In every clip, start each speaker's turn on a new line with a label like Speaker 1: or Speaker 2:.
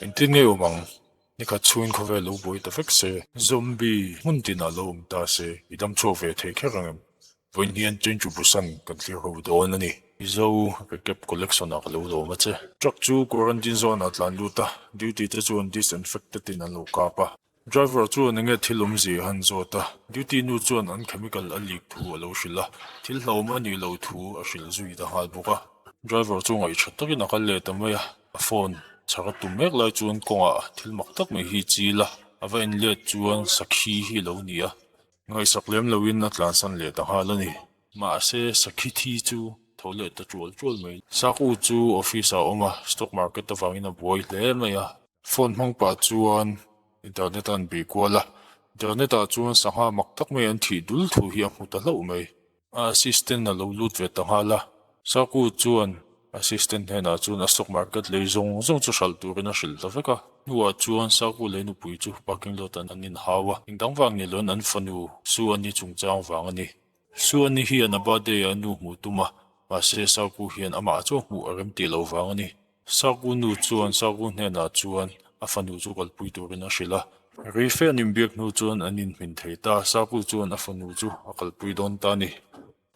Speaker 1: Engtin nge awm ang? Nikhat chhungin khawvel lo buai ta vek se. Zombie hmun tinah lo awm ta se, i dam chhuak ve thei kher ang em? Vawiin hian Train to Busan kan thlir ho dawn a ni. Mizo Recap Collection ah ka lo lawm a che. Truck chu quarantine zone ah tlan lut a, duty te chuan disinfected in an lo kap a. Driver chuan enge thil awmzia a han zawt a, duty nu chuan an chemical a leak thu a lo hrilh a, thil hlauhawm a nih loh thu a hrilh zui ta nghal bawk a. Driver chu ngaihṭha takin a kal leh ta mai a, a phone chhar a tum mek lai chuan kawngah thil mak tak mai hi chil a, a va en let chuan sakhi hi a lo ni a, ngaihsak lem loin a tlansan leh ta nghal a ni. Mahse sakhi thi chu tho leh ta tual tual mai. Saku chu office ah a awm a, stock market avangin a buai hle mai a. Phone hmang pah chuan internet a an bih kual a, internet ah chuan sangha mak tak mai an thih dul thu hi a hmu ta hlauh mai. A assistant a lo lut ve ta nghal a, Saku chuan assistant hnenah chuan a stock market lei zawng zawng chu hralh turin a hrilh ta vek a. Hnuah chuan Saku lei nupui chu parking lot ah an inhau a, engdang vang ni loin an fanu Su a ni chungchang vang a ni. Suani hian a birthday ah nu hmuh tum a, mahse Saku hian amah chu hmuh a rem tih loh vang a ni. Saku nu chuan Saku hnenah chuan a fanu chu kalpui turin a hrilh a. Reife an inbiak hnu chuan an inhmin thei ta, Saku chuan a fanu chu a kalpui dawn ta a ni.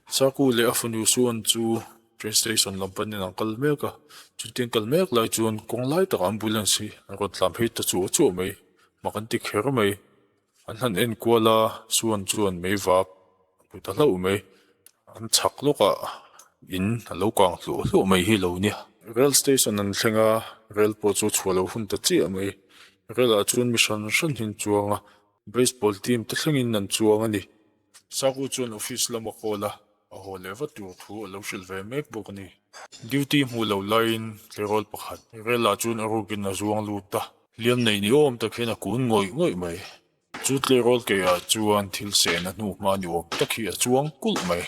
Speaker 1: Saku leh a fanu Suan chu train station lam panin an kal mek a, chutiang kal mek lai chuan kawng lai takah ambulance hi an rawn tlan phei ta chuah chuah mai, mak an ti kher mai. An han en kual a, Suan chuan mei vap a hmu ta hlauh mai. An chhak lawkah in a lo kang hluah hluah mai hi lo nia. Rail station an thleng a, rail pawh chu chhuah lo hun ta chiah mai. Rail ah chuan mi hran hran hi an chuang a, baseball team te thlengin an chuang a ni. Saku chuan office lam a call a, a haw leh vat tur thu a lo hrilh ve mek bawk a ni. Duty hmuh loh laiin tleirawl pakhat rel ah chuan a rukin a zuang lut a, hliam nei ni awm tak hian a kun ngawih ngawih mai. Chu tleirawl kei ah chuan thil sehna hnu hma ni awm tak hi a chuang kulh mai.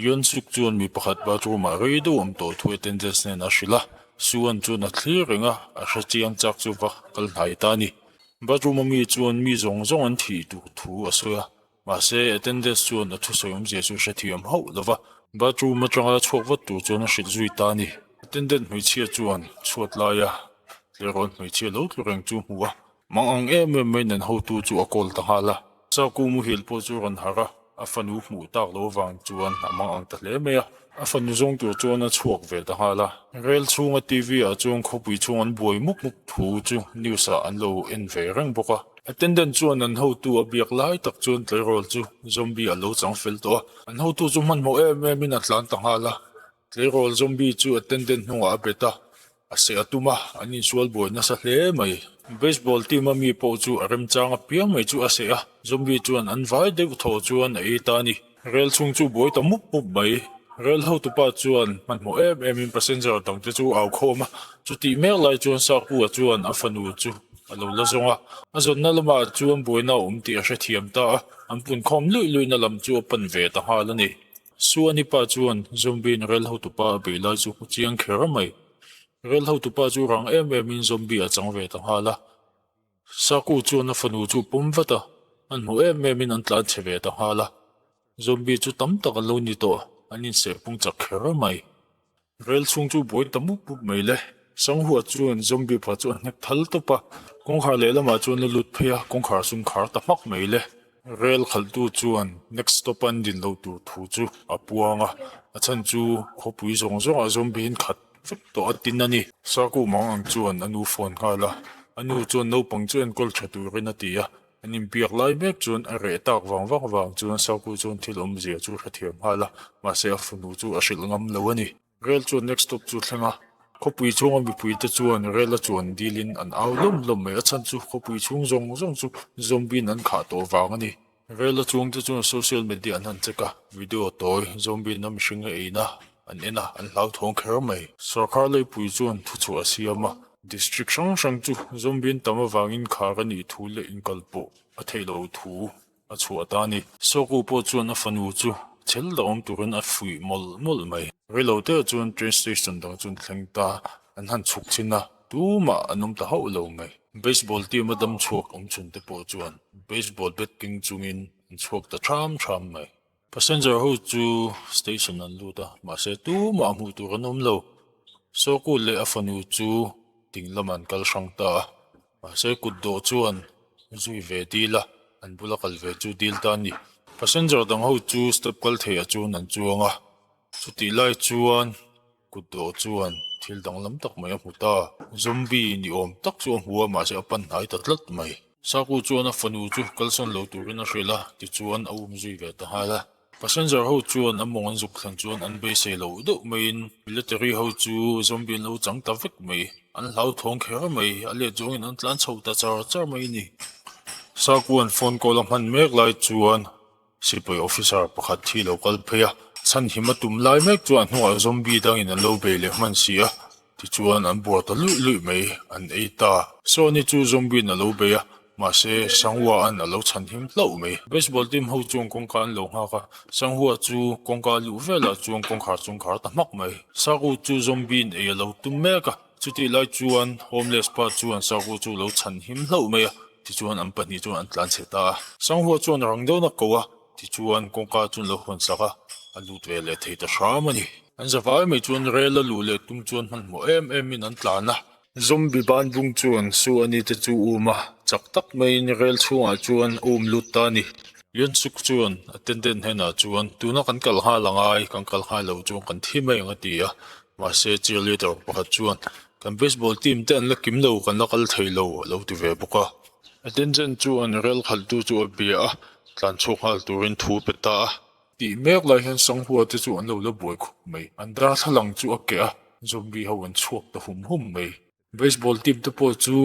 Speaker 1: Yeon Suk chuan mi pakhat bathroom ah rei deuh awm tawh thu attendants nen a hrilh a, Suan chuan a thlir reng a, a hre chiang chak chu va kal hnai ta a ni. Bathroom a mi chuan mi zawng zawng an thih tur thu a sawi a, Mahse, attendants chuan a thusawi awmzia chu hrethiam hauh lo va, bathroom atanga chhuak vat tur chuan a hrilh zui ta a ni. Attendant hmeichhia chuan chhuat laia tleirawl hmeichhia lo tlu reng chu hmu a, mang ang em em mai nen hotu chu a call ta nghal a. Saku muhil pawh chu rawn harh a, a fanu hmuh tak lo avang chuan a mang ang ta hle mai a. A fanu zawng tur chuan a chhuak ve ta nghal a. Rel chhunga TV ah chuan khawpui chhung an buai mup mup thu chu news ah an lo en ve reng bawk a. Attendant chuan an hotu a biak lai tak chuan tleirawl chu zombie a lo chang fel tawh a. An hotu chu hmanhmawh em em in a tlan ta nghal a. Tleirawl zombie chu attendant hnungah a bet a, a seh a tum a, an insual buai nasa hle mai. Baseball team a mi pawh chu a remchang apiang mai chu a seh a, zombie chuan an vai deuh thaw chuan a ei ta a ni. Rel chhung chu buai ta mup mup mai. Rel hotupa chuan hmanhmawh em em in passenger dangte chu au khawm a, chutih mek lai chuan Sakua chuan a fanu chu a lo la zawng a. A zawnna lamah chuan buaina a awm tih a hrethiam ta a, an punkhawm luih luihna lam chu a pan ve ta nghal a ni. Suani pa chuan zombie in rel hotupa a bei lai chu hmu chiang kher mai. Rel hotupa chu rang em em in zombie a chang ve ta nghal a. Saku chuan a fanu chu pawm vat a, an hmu em em in an tlan chhe ve ta nghal a. Zombie chu tam tak an lo ni tawh, an inseh pung chak kher mai. Rel chhung chu buai ta mup mup mai le. Sanghua chuan zombie pa chu a hnek thal tawp a, kawngkhar lehlamah chuan a lut phei a, kawngkhar sum khar ta hmak mai le. Rel khalhtu chuan next stop an din loh tur thu chu a puang a, a chhan chu khawpui zawng zawngah zombie in khat vek tawh a tin a ni. Saku mang ang chuan a nu phone nghal a, a nu chuan naupang chu enkawl tha turin a ti a, An inbiak lai mek chuan a reh tak vang vang vang chuan Saku chuan thil awmzia chu hrethiam nghal a, mahse a fanu chu a hrilh ngam lo a ni. Rel chuan next stop chu thleng a, khawpui chhunga mipuite chuan rel a chuan dilin an au lawm lawm mai, a chhan chu khawpui chhung zawng zawng chu zombie in an khah tawh vang a ni. Rel a chuangte chuan social media an han check a, video tawi zombie in a mihring a eina an en a, an hlauthawng kher mai. Sorkar leipui chuan thuchhuah a siam a, District hrang hrang chu zombie an tam avangin khar a nih thu leh inkal pawh a theih loh thu a chhuah ta a ni. Soku pawh chuan a fanu chu chhel dah awm turin a fuih mawlh mawlh mai. Reilo te chuan train station dang chu an thleng ta, an han chhuk chhin a, tumah an awm ta hauh lo mai. Baseball team a dam chhuak awm chhun te pawh chuan baseball bat keng chungin an chhuak ta ṭham ṭham mai. Passenger ho chu station an lut a, mahse tumah hmuh tur an awm lo. Sawkut leh a fanu chu. ding lamah an kal hrang ta a. Mahse kut dawh chuan zui ve dil a, an bula kal ve chu dil ta a ni. Passenger dang ho chu step kal theiah chuan an chuang a, chutih lai chuan kut dawh chuan thil danglam tak mai a hmu ta. Zombie ni awm tak chu a hmu a, mahse a pan hnai ta tlat mai. Saku chuan a fanu chu kalsawn lo turin a hrilh a, tichuan a um zui ve ta nghal a. Passenger ho chuan a mawng an zuk thlen chuan an beisei loh deuh maiin military ho chu zombie an lo chang ta vek mai. An hlauthawng kher mai, a let zawngin an tlan chho ta char char mai a ni. Sakuan phone call a hman mek lai chuan sipai officer pakhat hi lo kal phei a, chhanhim a tum lai mek chuan a hnungah zombie dangin an lo bei leh hman si a, Tichuan an buar ta luih luih mai, an ei ta. Sony chu zombie-in a lo bei a, mahse Sanghua-a'n a lo chhan him hlauh mai. Baseball team ho chuan kawngka an lo nghak a, Sanghua chu kawngka a luh velah chuan kawngkhar chu an khar ta hmak mai. Saku chu zombie-in ei a lo tum mek a, chutih lai chuan homeless pa chuan Saku chu lo chhan him hlauh mai a, tichuan an pahnih chuan an tlan chhe ta a. Sanghua chuan rang deuhin a ko a, tichuan kawngka chu an lo hawn sak a, a lut ve leh thei ta hram a ni. An zavai mai chuan rel a luh leh tum chuan hmanhmawh em em in an tlan a. Zombie banbung chuan su a ni te chu um a, chak tak maiin rel chhungah chuan a um lut ta a ni. Liansuk chuan attendant hnenah chuan tuna kan kal nghal ang ai, kan kal nghal lo chuan kan thi mai ang a ti a. Mahse cheerleader pakhat chuan kan baseball team te an la kim lo, kan la kal thei lo a lo ti ve bawk a. Attendant chuan rel khalhtu chu a bia a, tlan chhuak nghal turin thu a pe ta a. Tih mek lai hian Sanghua te chu an lo la buai khawp mai. An darthlalang chu a keh a, zombie ho an chhuak ta hum hum mai. Baseball team te pawh chu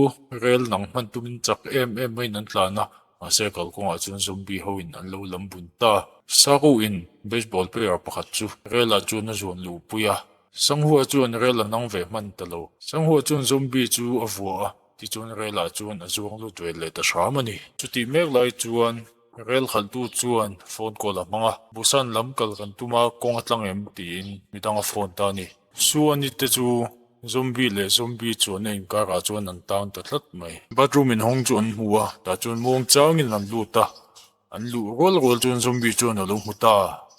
Speaker 1: rel nang hman tumin chak em em maiin an tlan a, mahse kalkawngah chuan zombie ho in an lo lam bun ta. Saru in baseball player pakhat chu rel ah chuan a zuan luh pui a. Sanghua chuan rel a nang ve hman ta lo. Sanghua chuan zombie chu a vuah a, tichuan rel ah chuan a zuang lut ve leh ta hram a ni. Chutih mek lai chuan Rel khalhtu chuan phone call a hmang a, Busan lam kal kan tum a, kawng a tlang em? tiin midang a phone ta a ni. Suani te chu zombie leh zombie chuanna inkarah chuan an tang ta tlat mai. Bathroom inhawng chu an hmu a, tah chuan muang changin an lut a, an luh rual rual chuan zombie chuan a lo hmu ta,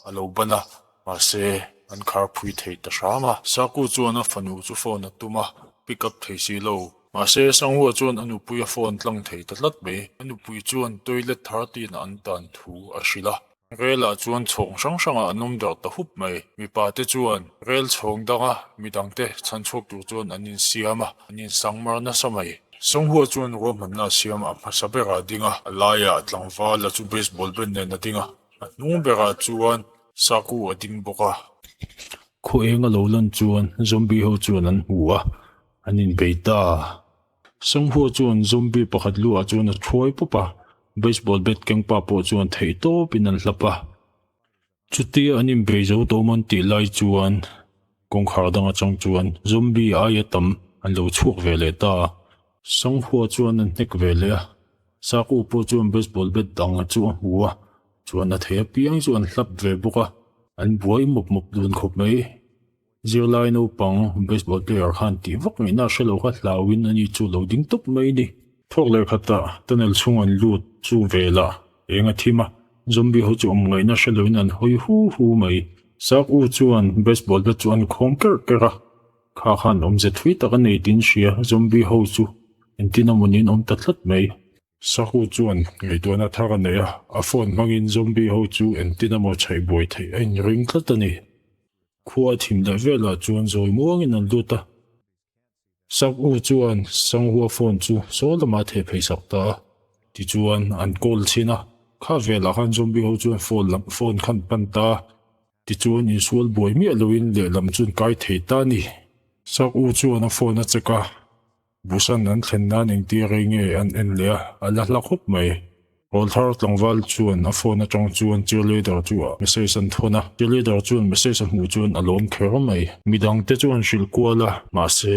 Speaker 1: a lo ban a, mahse an khar phui thei ta hram a. Saku chuan a fanu chu phone a tum a, pick up thei si lo. Mahse, Sanghua chuan a nupui a phone tlang thei ta tlat mai. A nupui chuan toilet thar tin an tan thu a hrilh a. Rel ah chuan chhawng hrang hrangah an awm darh ta hup mai. Mipa te chuan rel chhawng danga midangte chhan chhuak tur chuan an insiam a, an insang mar nasa mai. Sanghua chuan ruahmanna a siam a hmasa berah a ding a, a laiah tlangval a chu baseball bat nen a ding a, a hnung berah chuan Saku a ding bawk a. Khaw eng a lo lan chuan zombie ho chuan an hmu a, An inbei ta. Sanghua chuan zombie pakhat luah chuan a thuai pawp a, baseball bat keng pa pawh chuan theih tawpin an hlap a. Chutia an inbei zo tawm an tih lai chuan kawngkhar dang atang chuan zombie aia tam an lo chhuak ve leh ta. Sanghua chuan an hnek ve leh a, Saku pawh chuan baseball bat dang chu a hmu a, chuan a thei apiang chu an hlap ve bawk a, an buai mawp mawp dun khawp mai. Zirlai naupang baseball player khan tih vak ngaihna a hre lo kha hlauin ani chu lo ding tawp mai a ni. Thawk leh khatah tunnel chhung an lut chu velah eng a thim a, zombie ho chu awm ngaihna hre loin an hawi hu hu mai. Sak U chuan baseball bat chu an khawng kerh kerh a, kha khan awmze thui tak a nei tiin hria, zombie ho chu engtin amawni an awm ta tlat mai. Sak U chuan ngaihtuahna thar a nei a, a phone hmangin zombie ho chu engtin amaw chhaih buai theih a inring tlat a ni. Khua a thim leh velah chuan zawi muangin an lut a. Sak U chuan Sanghua phone chu saw lamah a theh phei sak ta a. Tichuan an call chhin a, kha velah khan zombie ho chuan phone lam phone khan pan ta a. Tichuan insual buai miah loin lehlam chu an kai thei ta a ni. Sak U chuan a phone a check a, Busan an thlen nan engtir rei nge an en leh a, a la hla khawp mai. Rawlthar tlangval chuan a phone atang chuan cheerleader chu a message an thawn a, cheerleader chuan message a hmuh chuan a lawm kher mai. Midang te chuan hrilh kual a, mahse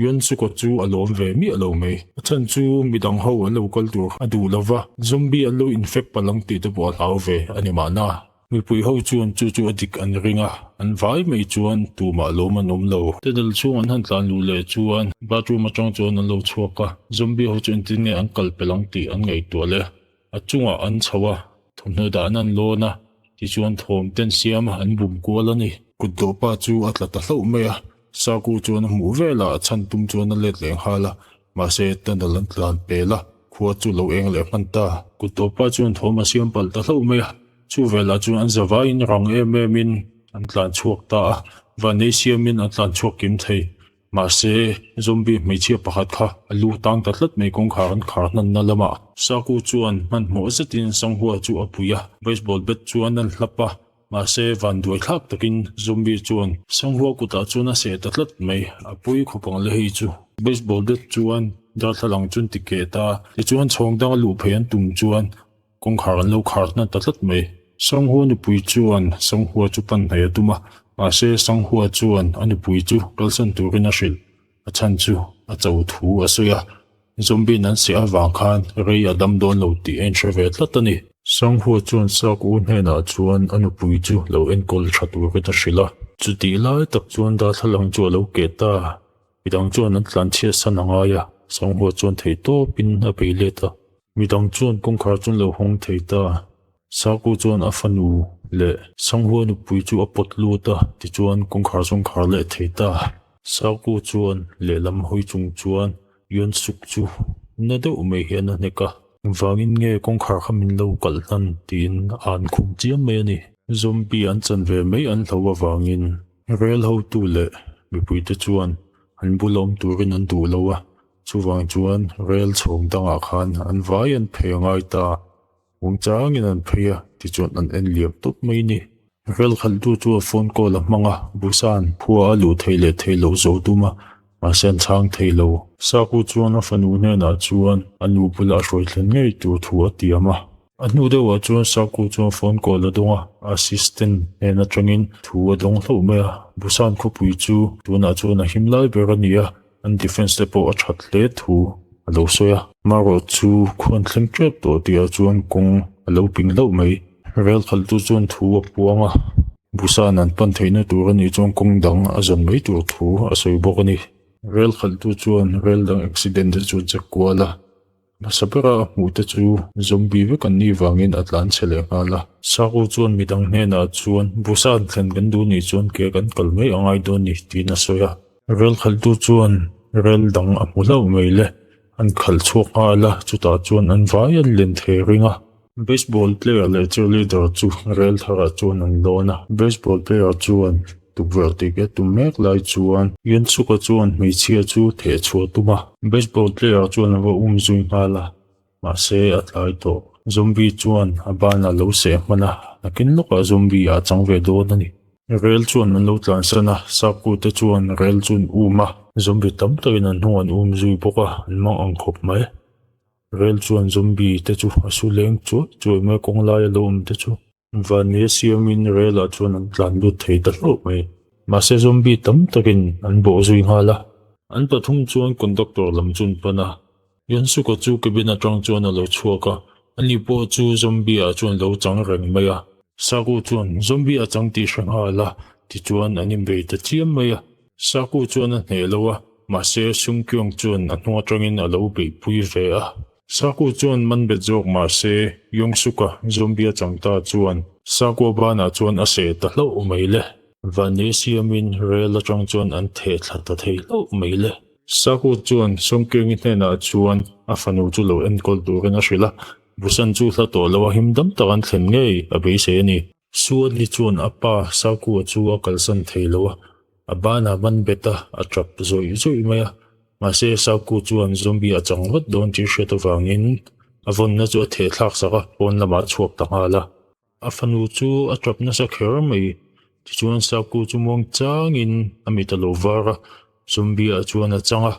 Speaker 1: Yonsuko chu a lawm ve miah lo mai. A chhan chu midang ho an lo kal tur a duh lova, zombie an lo infect palh ang tih te pawh a hlau ve a ni mahna. Mipui ho chuan chu chu a dik an ring a, an vai mai chuan tumah lawm an awm lo. Tunnel chhung an han tlan luh leh chuan bathroom atang chuan an lo chhuak a, zombie ho chu engtin nge an kal pel ang tih an ngaihtuah leh a chungah an chho a, thawmhnaw dahna an lawn a, tichuan thawm ten siam a an bum kual a ni. Kut dawhpa chu a tla ta hlauh mai a. Saku chuan a hmuh velah a chhan tum chuan a let leh nghal a, mahse tunnel an tlan pel a, khua chu lo eng leh hman ta. Kut tawpa chuan thawm a siam palh ta hlauh mai a, chu velah chuan an zavaiin rang em em in an tlan chhuak ta a, vanei siamin an tlan chhuak kim thei. Mahse, zombie hmeichhia pakhat kha a lu tang ta tlat mai kawngkhar an khar hnanna lamah. Saku chuan hmanhmawh zetin Sanghua chu a pui a, baseball bat chuan an hlap a, mahse vanduai thlak takin zombie chuan Sanghua kutah chuan a seh ta tlat mai, a pui khawp ang le hei chu. Baseball bat chuan darthlalang chuan ti keh ta, tichuan chhawng danga luh phei an tum chuan Kawngkhar an lo khar hna ta tlat mai. Sanghua nupui chuan Sanghua chu pan hnaih a tum a, mahse Sanghua chuan a nupui chu kalsan turin a hrilh. A chhan chu a cho thu a sawi a, zombie in an seh avang khan rei a dam dawn lo tih a inhre ve tlat a ni. Sanghua chuan Sak U hnenah chuan a nupui chu lo enkawl tha turin a hrilh a. Chutih lai tak chuan darthlalang chu a lo keh ta. Midang chuan an tlanchhiat san a ngai a, Sanghua chuan theihtawpin a bei let a. Midang chuan kawngkhar chuan lo hawng thei ta. Saku chuan a fanu leh Sanghua nupui chu a pawt lut a, tichuan kawngkhar chuan khar leh thei ta. Saku chuan lehlam hawi chung chuan Yuansuk chu na deuh mai hian a hnek a. Engvangin nge kawngkhar kha min lo kalh hlan tiin a an khum chiam mai a ni. Zombie an chan ve mai an hlo avangin rel hotu leh mipuite chuan an bula awm turin an duh lo a. Chuvang chuan rel chhawng dangah khan an vai an phei a ngai ta. Muangchangin an phei a, tichuan an en liam tawp mai ni. Rel khalhtu chu a phone call a hmang a, Busan khua a luh thei leh thei loh zo tum a, mahse an chhang thei lo. Saku chuan a fanu hnenah chuan a nu bulah a hruai thlen ngei tur thu a tiam a. A hnu deuhah chuan Saku chuan phone call a dawng a, assistant hnen atangin thu a dawng hlauh mai a. Busan khawpui chu tunah chuan a him lai ber a ni a, An defence te pawh a that hle thu a lo sawi a. Marawh chu khuan thleng tep tawh tihah chuan kawng a lo ping hlauh mai. Rel khaltu chuan thu a puang a, Busan an pan theihna tur a nih chuan kawng dang a zawn mai tur thu a sawi bawk a ni. Rel khaltu chuan rel dang accident te chu a check kual a. Hmasa bera a hmuh te chu zombie vek an nih vangin a tlan chhe leh nghal a. Saku chuan midang hnenah chuan Busan thlen kan duh nih chuan ke kan kal mai a ngai dawn ni tiin a sawi a. Rel khaltu chuan rel dang a hmu hlauh mai le, an khalh chhuak nghal a, chutah chuan an vai an len thei ring a. Baseball player leh cheerleader chu rel tharah chuan an lawn a. Baseball player chuan tukverh tih ke tum mek lai chuan Yunsuka chuan hmeichhia chu theh chhuah tum a. Baseball player chuan a va um zui nghal a, mahse a tlai tawh. Zombie chuan a banah lo seh hman a, nakin lawkah zombie ah a chang ve dawn a ni. Rel chuan an lo tlansan a, Sapkute chuan rel chu an um a. Zombie tam takin an hnung an um zui bawk a, an mang ang khawp mai. Rel chuan zombie te chu a su leng chuai chuai mai kawng laia lo awm te chu. Vania siamin rel ah chuan an tlan lut thei ta hlauh mai. Mahse zombie tam takin an bawh zui nghal a. An pathum chuan conductor lam chu an pan a. Yonsuka chu cabin atang chuan a lo chhuak a, ani pawh chu zombie ah chuan lo chang reng mai a. Saku chuan zombie a chang tih hre nghal a, tichuan an inbei ta chiam mai a. Saku chuan a hneh lo a, mahse Sungkyung chuan a hnung atangin a lo beihpui ve a. Saku chuan man bet zawk mahse Yongsuka zombie a chang ta chuan Sakua banah chuan a seh ta hlauh mai le. Vani siamin rel atang chuan an theh thla ta thei hlauh mai le. Saku chuan Sungkyungi hnenah chuan a fanu chu lo enkawl turin a hrilh a, Busan chu hla tawh lo a him dam tak an thlen ngei a beisei a ni. Suali chuan a pa Sakua chu a kalsan thei lo a, a banah man bet a, a tap zawih zawih mai a. Mahse Saku chuan zombie a chang vat dawn tih hriat avangin a vawnna chu a theh thlak sak a, pawn lamah a chhuak ta nghal a. A fanu chu a tap nasa kher mai. Tichuan Saku chu muang changin a mit a lo var a, zombie ah chuan a chang a.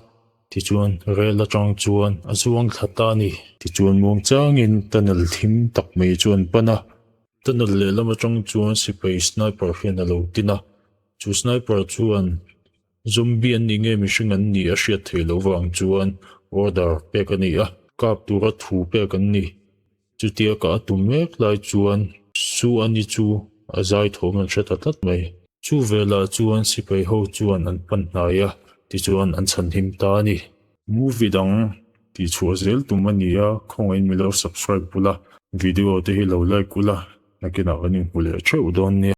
Speaker 1: Tichuan rel atang chuan a zuang thla ta a ni. Tichuan muang changin tunnel thim tak mai chu an pan a. Tunnel lehlam atang chuan sipai sniper hian a lo tin a, chu sniper chuan zombie an nih nge mihring an nih a hriat theih loh vang chuan order pek a ni a, kap tura thu pek an ni. Chutia ka a tum mek lai chuan Su Ani chu a zai thawm an hre ta tlat mai. Chu velah chuan sipai ho chuan an pan hnai a, tichuan an chhanhim ta a ni. Movie dang tih chhuah zel tum a ni a, khawngaihin mi lo subscribe ula, video te hi lo like ula, nakinah kan inhmu leh theuh dawn nia.